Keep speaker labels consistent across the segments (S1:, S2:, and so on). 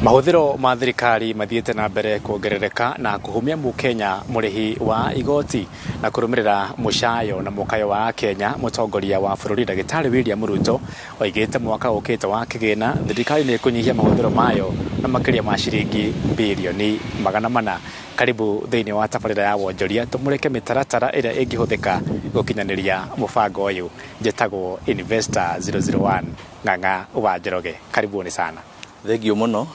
S1: Mahũthĩro ma thirikari mathiĩte na mbere kuongerereka na kũhumia mũkenya mũrĩhi wa igoti na kũrũmĩrĩra mũcayo na mũkayo wa Kenya. Mũtongoria wa bũrũri Ndagĩtarĩ William Ruto oigĩte mwaka ũkĩte wa kĩgĩna thirikari nĩ ĩkũnyihia mahũthĩro mayo na makĩria ma ciringi birioni 400. Karibu thĩinĩ wa tabarĩra ya wonjoria, tũmũrĩke mĩtaratara ĩrĩa ĩngĩhũthĩka gũkinyanĩria mũbango ũyũ. Njĩtagwo Investor 001 Ng'ang'a wa Njoroge, karibuni sana.
S2: Thengiũ mũno.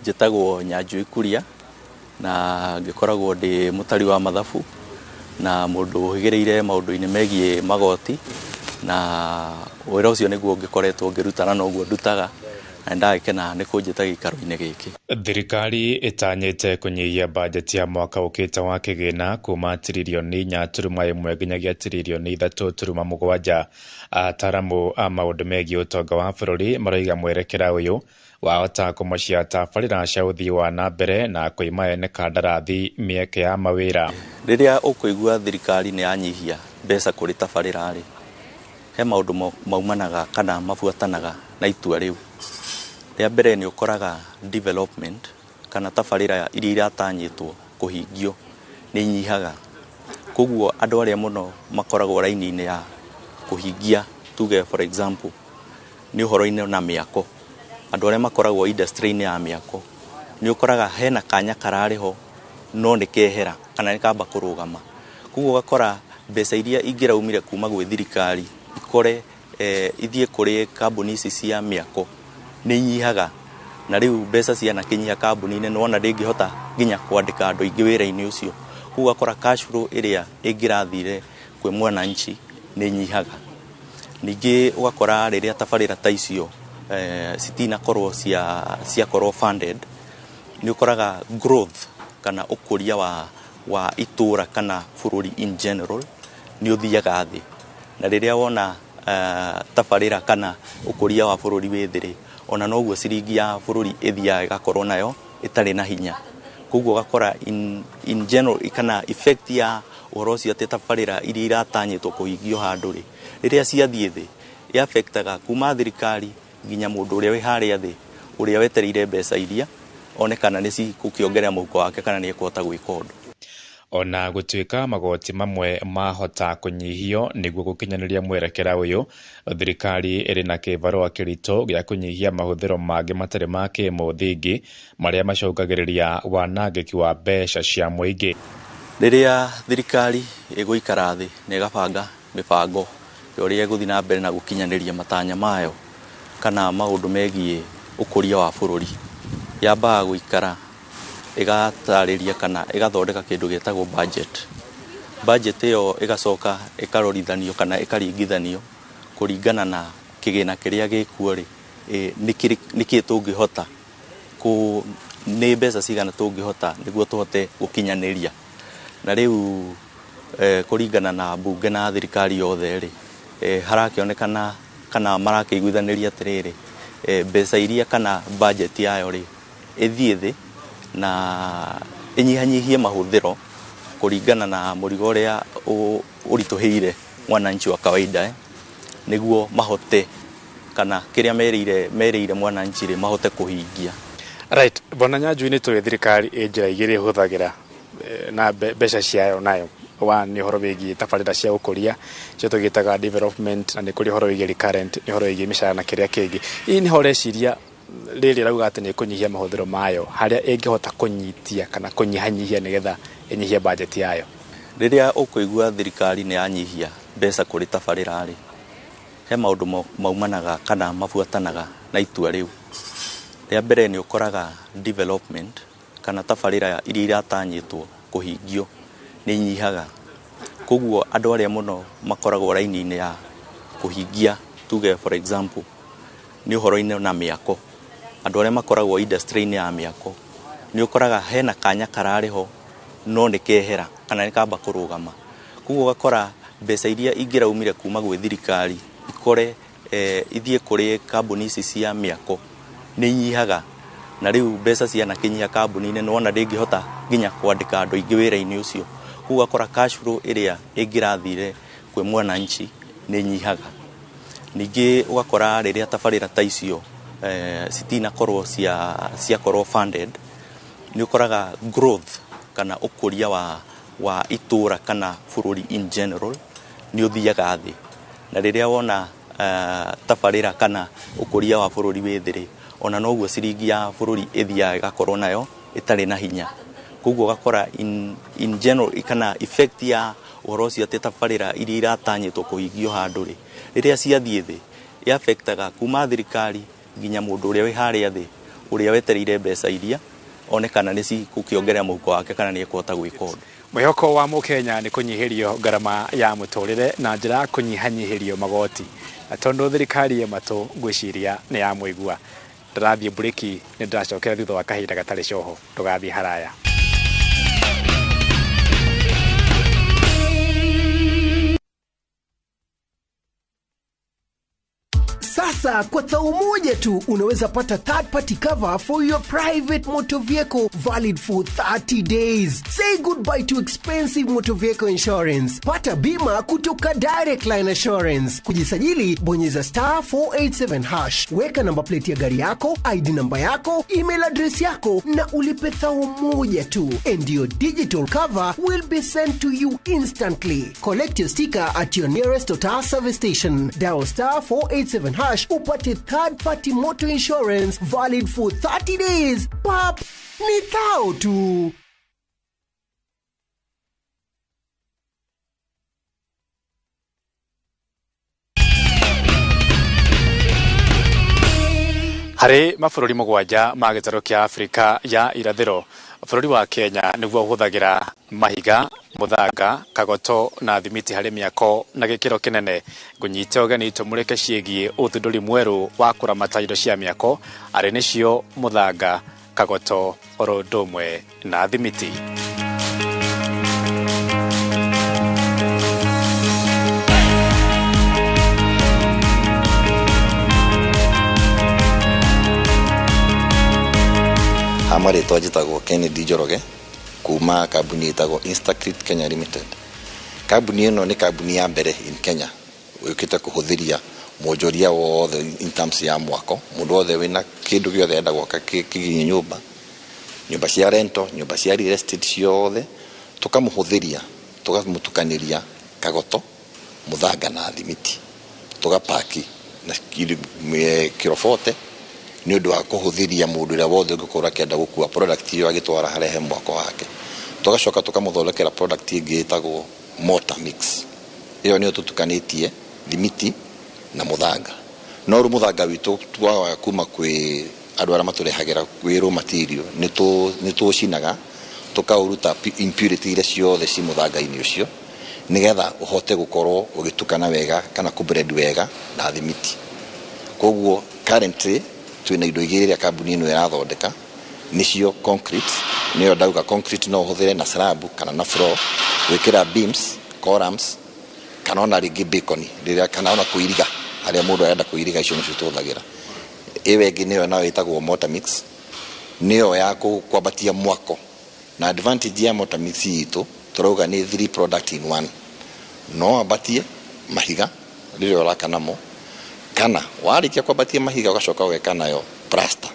S2: Njĩtagwo Nyanjui Kuria na ngĩkoragwo ndĩ mũtari wa mathabu na mũndũ ũhĩgĩrĩire maũndũ-inĩ megiĩ magoti, na wĩra ũcio nĩguo ngĩkoretwo ngĩruta na noguo ndutaga, na nĩndagĩkena nĩ kũnjĩta gĩikaro-inĩ gĩkĩ.
S1: Thirikari ĩtanyĩte kũnyihia bajeti ya mwaka ũkĩte wa kĩgĩna kuma tiririoni 4.1 nginyagia tiririoni 3.7. Ataramu a maũndũ megiĩ ũtonga wa bũrũri maroiga mwerekera ũyũ wahota kũmocia tabarĩra cia ũthii wa na mbere na kũima ene kandarathi mĩeke ya mawĩra.
S2: Rĩrĩa ũkũigua thirikari nĩ yanyihia mbeca kũrĩ tabarĩra rĩ, he maũndũ maumanaga kana mabuatanaga na itua rĩu. Rĩa mbere, nĩ ũkoraga development kana tabarĩra iria iratanyĩtwo kũhingio nĩ inyihaga. Koguo andũ arĩa mũno makoragwo raini-inĩ ya kũhingia, tuge for example nĩ ũhoro-inĩ na mĩako, andũ arĩa makoragwo industry-inĩ ya mĩako, nĩ ũkoraga hena kanya kararĩ ho no nĩ kehera kana nĩ kamba kũrũgama. Koguo ũgakora mbeca iria ingĩraumire kuma gwĩ thirikari ikore ithiĩ kũrĩ kambuni ici cia mĩako nĩ inyihaga, na rĩu mbeca cianakĩnyiha kambuni-inĩ, nĩwona ndĩngĩhota nginya kwandĩka andũ aingĩ wĩra-inĩ ũcio. Koguo ũgakora cash flow ĩrĩa ĩngĩrathire kwĩ mwananchi nĩ inyihaga. Ningĩ ũgakora rĩrĩa tabarĩra ta icio citinakorwo ciakorwo funded, nĩ ũkoraga growth kana ũkũria wa itũra kana bũrũri in general nĩ ũthiaga thĩ. Na rĩrĩa wona tabarĩra kana ũkũria wa bũrũri wĩ thĩ rĩ, ona noguo ciringi ya bũrũri ĩthiaga ĩgakorwo nayo ĩtarĩ na hinya. Koguo ũgakora in general kana effect ya ũhoro ũcio atĩ tabarĩra iria iratanyĩtwo kũhingio handũ rĩ, rĩrĩa ciathiĩ thĩ, ĩ-affectaga kuma thirikari nginya mũndũ ũrĩa wĩ harĩa thĩ, ũrĩa wetereire mbeca iria one kana nĩ cigũkĩongerera mũhuko wake kana nĩ ekũhota gwĩka ũndũ.
S1: Ona gũtuĩka magoti mamwe mahota kũnyihio nĩguo gũkinyanĩria mwerekera ũyũ, thirikari ĩrĩ na kĩbarũa kĩritũ gĩa kũnyihia mahũthĩro mangĩ matarĩ ma kĩmũthingi marĩa macũngagĩrĩria wanangĩki wa mbeca cia mũingĩ.
S2: Rĩrĩa thirikari ĩgũikara thĩ na ĩgabanga mĩbango ya ũrĩa ĩgũthiĩ na mbere na gũkinyanĩria matanya mayo kana maũndũ megiĩ ũkũria wa bũrũri, yambaga gũikara ĩgatarĩria kana ĩgathondeka kĩndũ gĩtagwo budget. Budget ĩyo ĩgacoka ĩkarorithanio kana ĩkaringithanio kũringana na kĩgĩna kĩrĩa gĩkuo rĩ, nĩkĩ tũngĩhota nĩ mbeca cigana tũngĩhota nĩguo tũhote gũkinyanĩria. Na rĩu kũringana na mbunge na thirikari yothe rĩ, harakĩonekana kana marakĩiguithanĩria atĩrĩrĩ, mbeca iria kana budget yayo rĩ, ĩthiĩ thĩ na ĩnyihanyihie mahũthĩro kũringana na mũrigo ũrĩa ũritũhĩire mwananchi wa kawaida, nĩguo mahote kana kĩrĩa merĩire mwananchi rĩ, mahote kũhingia.
S1: Right, bwana Nyanjui, nĩ tũĩ thirikari ĩ njĩra igĩrĩ ĩhũthagĩra na mbeca ciayo. Nayo one nĩ ũhoro wĩgiĩ tabarĩra cia ũkũria, cio tũgĩtaga development, na nĩ kũrĩ ũhoro wĩgiĩ recurrent, nĩ ũhoro wĩgiĩ mĩcara na kĩrĩa kĩngĩ. Hihi nĩho ũreciria rĩrĩ rauga atĩ nĩ ĩkũnyihia mahũthĩro mayo harĩa ĩngĩhota kũnyitia kana kũnyihanyihia nĩgetha ĩnyihie bajeti yayo?
S2: Rĩrĩa ũkũigua thirikari nĩ yanyihia mbeca kũrĩ tabarĩra rĩ, he maũndũ maumanaga kana mabuatanaga na itua rĩu. Rĩa mbere, nĩ ũkoraga development kana tabarĩra iria iratanyĩtwo kũhingio nĩ inyihaga. Koguo andũ arĩa mũno makoragwo raini-inĩ ya kũhingia, tuge for example nĩ ũhoro-inĩ na mĩako, andũ arĩa makoragwo industry-inĩ ya mĩako, nĩ ũkoraga hena kanya kararĩ ho no nĩ kehera kana nĩ kamba kũrũgama. Koguo ũgakora mbeca iria ingĩraumire kuma gwĩ thirikari ikore ithiĩ kũrĩ kambuni ici cia mĩako nĩ inyihaga. Na rĩu mbeca cianakĩnyiha kambuni-inĩ, nĩwona ndĩngĩhota nginya kwandĩka andũ aingĩ wĩra-inĩ ũcio. Koguo ũgakora cash flow ĩrĩa ĩngĩrathire kwĩ mwananchi nĩ inyihaga. Ningĩ ũgakora rĩrĩa tabarĩra ta icio citinakorwo ciakorwo funded, nĩ ũkoraga growth kana ũkũria wa itũra kana bũrũri in general nĩ ũthiaga thĩ. Na rĩrĩa wona tabarĩra kana ũkũria wa bũrũri wĩ thĩ rĩ, ona noguo ciringi ya bũrũri ĩthiaga ĩgakorwo nayo ĩtarĩ na hinya. Koguo ũgakora in general kana effect ya ũhoro ũcio atĩ tabarĩra iria iratanyĩtwo kũhingio handũ rĩ, rĩrĩa ciathiĩ thĩ ĩ-affectaga kuma thirikari nginya mũndũ ũrĩa wĩ harĩa thĩ, ũrĩa wetereire mbeca iria one kana nĩ cikũkĩongerera mũhuko wake kana nĩ ekũhota gwĩka ũndũ.
S1: Mwĩhoko wa mũkenya nĩ kũnyihĩrio ngarama ya mũtũrĩre na njĩra ya kũnyihanyihĩrio magoti, na tondũ thirikari ĩ matũ ngwĩciria nĩ yamũigua. Ndĩrathiĩ mburĩki, nĩ ndĩracokera thutha wa kahinda gatarĩ coho, ndũgathiĩ haraya.
S3: Sasa kwa thao moja tu unaweza pata third party cover for your private motor vehicle valid for 30 days. Say goodbye to expensive motor vehicle insurance. Pata bima kutoka Direct Line Assurance. Kujisajili bonyeza star 487 hash. Weka namba plate ya gari yako, ID namba yako, email address yako na ulipe thao moja tu. And your digital cover will be sent to you instantly. Collect your sticker at your nearest Total service station. Dial star 487 hash upate third party motor insurance valid for 30 days. Pap, ni thao tu.
S1: Harĩ mabũrũri mũgwanja ma gĩtarũ kĩa Afrika ya irathĩro, bũrũri wa Kenya nĩguo ũhũthagĩra mahiga, mũthanga, kagoto na thimiti harĩ mĩako na gĩkĩro kĩnene. Ngũnyite ũgeni tũmũrĩke ciĩgiĩ ũthundũri mwerũ wa kũramata indo cia mĩako, arĩ nĩcio mũthanga, kagoto, oro ũndũ ũmwe na thimiti.
S4: Marĩtwa njĩtagwo Kennedy Njoroge kuma kambuni ĩtagwo Instacrete Kenya Limited. Kambuni ĩno nĩ kambuni ya mbere in Kenya yũkĩte kũhũthĩria mwonjoria wothe in terms ya mwako. Mũndũ wothe wĩna kĩndũ gĩothe enda gwaka kĩgiĩ nyũmba, nyũmba cia rental, nyũmba cia real estate ciothe, tũkamũhũthĩria, tũkamũtukanĩria kagoto, mũthanga na thimiti, tũgapaki na kiro 40 nĩ ũndũ wa kũhũthĩria mũndũ ũrĩa wothe ũngĩkorwo akĩenda gũkua product ĩyo agĩtwara harĩa he mwako wake. Tũgacoka tũkamũthondekera product ĩngĩ ĩtagwo mortar mix. Ĩyo nĩyo tũtukanĩtie thimiti na mũthanga. No rĩu mũthanga witũ twawaga kuma kwĩ andũ arĩa matũrehagĩra kwĩ raw material, nĩ tũũcinaga tũkaũruta impurity iria ciothe ci mũthanga-inĩ ũcio, nĩgetha ũhote gũkorwo ũgĩtukana wega kana kũblend wega na thimiti. Koguo currently twĩna indo igĩrĩ iria kambuni ĩno ĩrathondeka, nĩcio concrete, nĩyo ndauga concrete no ũhũthĩre na slab kana na floor, gwĩkĩra beams, columns, kana ona rĩngĩ bacon, rĩrĩa kana ona kũiriga harĩa mũndũ arenda kũiriga, icio nĩcio tũhũthagĩra. Ĩyo ĩngĩ nĩyo nayo ĩtagwo mortar mix, nĩyo ya kwambatia mwako. Na advantage ya mortar mix itũ tũrauga nĩ 3 product in 1. No wambatie mahiga rĩrĩa ũraka namo, kana warĩkia kwambatia mahiga ũgacoka ũgeka nayo plaster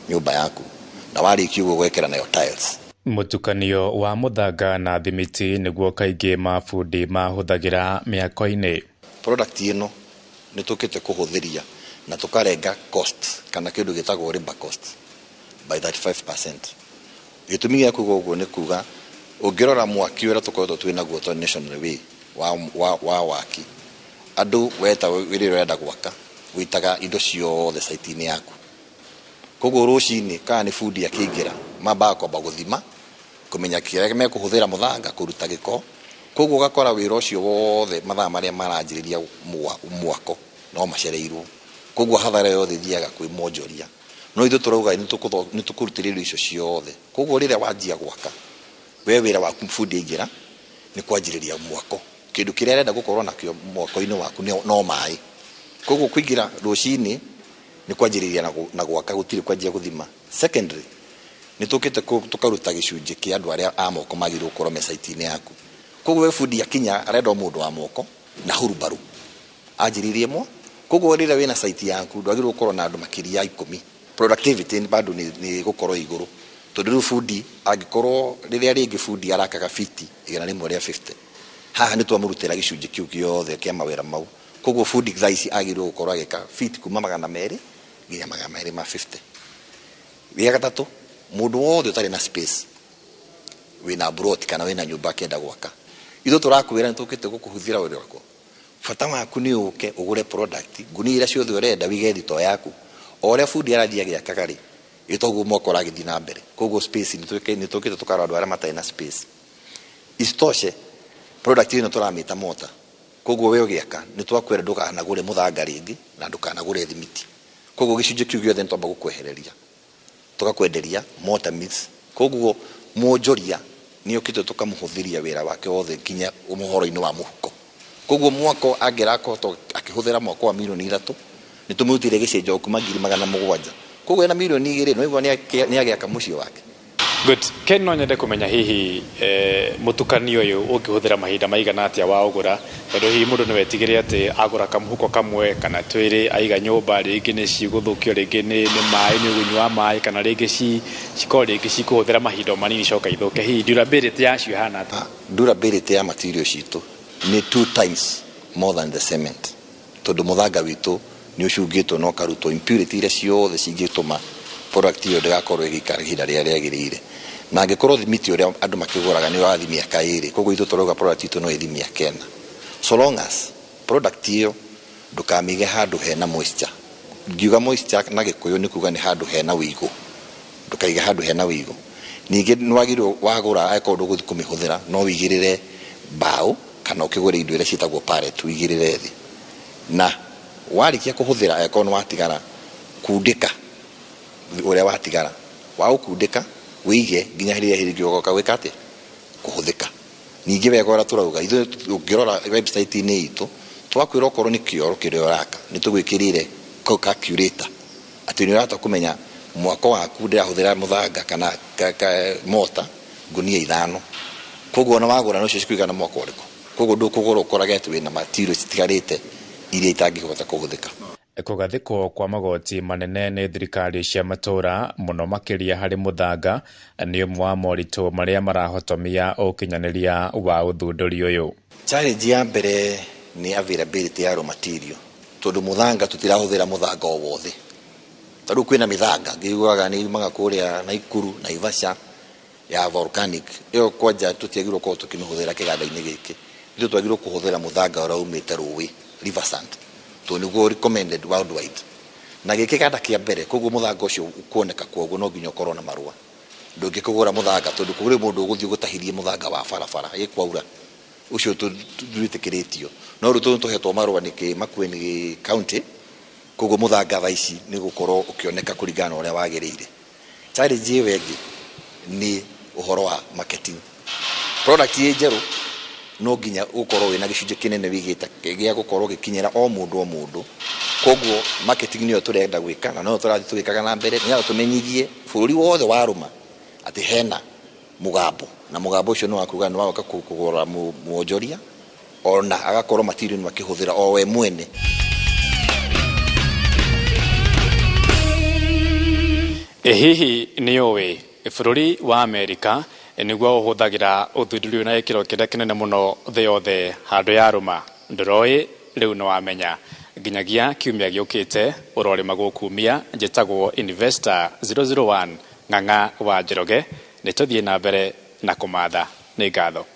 S4: nyũmba yaku, na warĩkia ũguo ũgekĩra nayo tiles.
S1: Mũtukanio wa mũthanga na thimiti nĩguo kaingĩ mabundi mahũthagĩra mĩako-inĩ.
S4: Product ĩno nĩ tũkĩte kũhũthĩria na tũkarenga cost kana kĩndũ gĩtagwo labor cost by 35%. Gĩtũmi gĩa kuga ũguo nĩ kuga ũngĩrora mwaki ũrĩa tũkoretwo twĩ naguo twa National Way wa waki, andũ weta rĩrĩa ũrenda gwaka wĩitaga indo ciothe site-inĩ yaku. Koguo rũcinĩ kana nĩ bundi akĩingĩra mambaga kwamba gũthima kũmenya kĩrĩa mekũhũthĩra mũthanga kũruta gĩko. Koguo ũgakora wĩra ũcio wothe mathaa marĩa maranjĩrĩria mwako no macereirwo. Koguo hathara yothe ĩthiaga kwĩ mwonjoria. No ithuĩ tũrauga nĩ tũkũrutĩra indo icio ciothe. Koguo rĩrĩa wanjia gwaka, we wĩra waku bundi aingĩra nĩ kwanjĩrĩria mwako. Kĩndũ kĩrĩa arenda gũkorwo nakĩo mwako-inĩ waku no maĩ. Koguo kũingĩra rũcinĩ nĩ kwanjĩrĩria na gwaka, gũtirĩ kwanjia gũthima. Secondary, nĩ tũkĩte tũkaruta gĩcunjĩ kĩa andũ arĩa a moko magĩrĩirwo gũkorwo me site-inĩ yaku. Koguo we bundi akinya arenda o mũndũ wa moko na hurubaru anjĩrĩrie Koguo rĩrĩa wĩna site yaku ndwagĩrĩirwo gũkorwo na andũ makĩria ya 10. Productivity bado nĩ gũkorwo igũrũ, tondũ rĩu bundi angĩkorwo rĩrĩa rĩngĩ bundi arakaga fiti 150, haha nĩ twamũrutĩra gĩcunjĩ kĩu gĩothe kĩa mawĩra mau. Koguo bundi thaa ici agĩrĩirwo gũkorwo agĩka fiti kuma 200 nginya 250. Gĩa gatatũ, mũndũ wothe ũtarĩ na space, wĩna plot kana wĩna nyũmba akĩenda gwaka, ithuĩ tũrakwĩra nĩ tũkĩte gũkũhũthĩra wĩra waku. Bata waku nĩ ũke ũgũre product ngunia iria ciothe ũrenda wĩige thitoo yaku. O ũrĩa bundi arathiĩ agĩakaga rĩ, ĩ toguo mwako ũragĩthiĩ na mbere. Koguo space nĩ tũkĩte tũkarora andũ arĩa matarĩ na space. Isitoshe, product ĩno tũramĩta mota. Koguo we ũgĩaka nĩ twakwĩra ndũkanagũre mũthanga rĩngĩ na ndũkanagũre thimiti. Koguo gĩcunjĩ kĩu gĩothe nĩ twamba gũkwehereria, tũgakwenderia mortar mix. Koguo mwonjoria nĩ okĩte tũkamũhũthĩria wĩra wake wothe nginya ũhoro-inĩ wa mũhuko. Koguo mwako angĩrakũhota akĩhũthĩra mwako wa 3 mirioni nĩ tũmũrutĩire gĩcenjo kuma 700,000. Koguo ena 2 mirioni no igua nĩ agĩaka mũciĩ wake.
S1: Good. Ken, no nyende kũmenya hihi mũtukanio ũyũ ũngĩhũthĩra mahinda maigana atĩa wa ũgũra, tondũ hihi mũndũ nĩ wetigĩre atĩ agũra kamũhuko kamwe kana twĩrĩ aiga nyũmba, rĩngĩ nĩ cigũthũkio, rĩngĩ nĩ maĩ, nĩ ũgunyi wa maĩ, kana rĩngĩ cikorwo rĩngĩ cikũhũthĩra mahinda o manini coka ithũke. Hihi durability yacio ĩhana atĩa?
S4: Durability ya material citũ nĩ 2 times more than the cement, tondũ mũthanga witũ nĩ ũcungĩtwo na ũkarutwo impurity iria ciothe cingĩtũma product ĩyo ndĩgakorwo ĩgĩikara ihinda rĩrĩa rĩagĩrĩire. Na angĩkorwo thimiti ũrĩa andũ makĩgũraga nĩ ũrathiĩ mĩaka 2, koguo ithuĩ tũrauga product itũ no ĩthiĩ mĩaka 4, so long as product ĩyo ndũkamĩige handũ hena moisture. Ngiuga moisture na Gĩkũyũ nĩ kuga nĩ handũ hena ũigũ, ndũkaige handũ hena ũigũ. Ningĩ nĩ wagĩrĩirwo wagũra, angĩkorwo ndũgũthiĩ kũmĩhũthĩra, no ũigĩrĩre mbaũ kana ũkĩgũre indo iria ciĩtagwo pallet ũigĩrĩre thĩ, na warĩkia kũhũthĩra angĩkorwo nĩ watigara, kundĩka ũrĩa watigara waũkundĩka wĩige nginya rĩrĩa hĩndĩ ũgoka gwĩka atĩa, kũhũthĩka. Ningĩ wega ũrĩa tũrauga ithuĩ, ũngĩrora website-inĩ itũ, twakwĩra okorwo nĩ kĩoro kĩrĩa ũraka, nĩ tũgwĩkĩrĩire calculator atĩ nĩ ũrahota kũmenya mwako waku ndĩrahũthĩra mũthanga kana mota ngunia 5. Koguo ona wagũra no cio cikũigana mwaka ũrĩkũ. Koguo ndũkũgũra ũkorage atĩ wĩna material citigarĩte iria itangĩhota kũhũthĩka.
S1: Kũgathĩkwo kwa magoti manene nĩ thirikari cia matũũra, mũno makĩria harĩ mũthanga, nĩ ũmwe wa moritũ marĩa marahotomia ũkinyanĩria wa ũthundũri ũyũ.
S4: Challenge ya mbere nĩ availability ya raw material, tondũ mũthanga tũtirahũthĩra mũthanga o wothe. Ta rĩu kwĩna mĩthanga ngĩiguaga nĩ yumaga kũrĩa Naikuru, Naivasha, ya volcanic. Ĩyo kwanja tũtiagĩrĩirwo gũkorwo tũkĩmĩhũthĩra kĩganda-inĩ gĩkĩ. Ithuĩ twagĩrĩirwo kũhũthĩra mũthanga ũrĩa umĩte rũĩ, river sand, tondũ nĩguo recommended worldwide na gĩkĩ kĩganda kĩa mbere. Koguo mũthanga ũcio kuoneka kuoguo no nginya ũkorwo na marũa. Ndũngĩkũgũra mũthanga, tondũ kũrĩ mũndũ ũgũthiĩ gũtahirie mũthanga wa barabara ĩ kwaura, ũcio ndwĩtĩkĩrĩtio. No rĩu tondũ tũhetwo marũa nĩ kĩ Makueni County, koguo mũthanga thaa ici nĩ gũkorwo ũkĩoneka kũringana na ũrĩa wagĩrĩire. Challenge ĩyo ĩngĩ nĩ ũhoro wa marketing. Product ĩ njerũ, no nginya ũkorwo wĩna gĩcunjĩ kĩnene wĩigĩte gĩa gũkorwo gĩkinyĩra o mũndũ o mũndũ. Koguo marketing nĩyo tũrenda gwĩka na noyo tũrathiĩ tũgĩkaga na mbere, nĩgetha tũmenyithie bũrũri wothe warũma atĩ hena mũgambo, na mũgambo ũcio nĩ wa kuga nĩ wagoka kũgũra mwonjoria ona agakorwo material nĩ akĩhũthĩra o we mwene.
S1: Ĩ hihi nĩ ũĩ bũrũri wa Amerika nĩguo ũhũthagĩra ũthundũri ũyũ na gĩkĩro kĩrĩa kĩnene mũno thĩ yothe handũ ya rũma? Ndũroĩ? Rĩu nĩ wamenya. Nginyagia kiumia gĩũkĩte, ũrorĩma gũkumia. Njĩtagwo Investor 001 Ng'ang'a wa Njoroge. Nĩ tũthiĩ na mbere na kũmatha. Nĩ ngatho.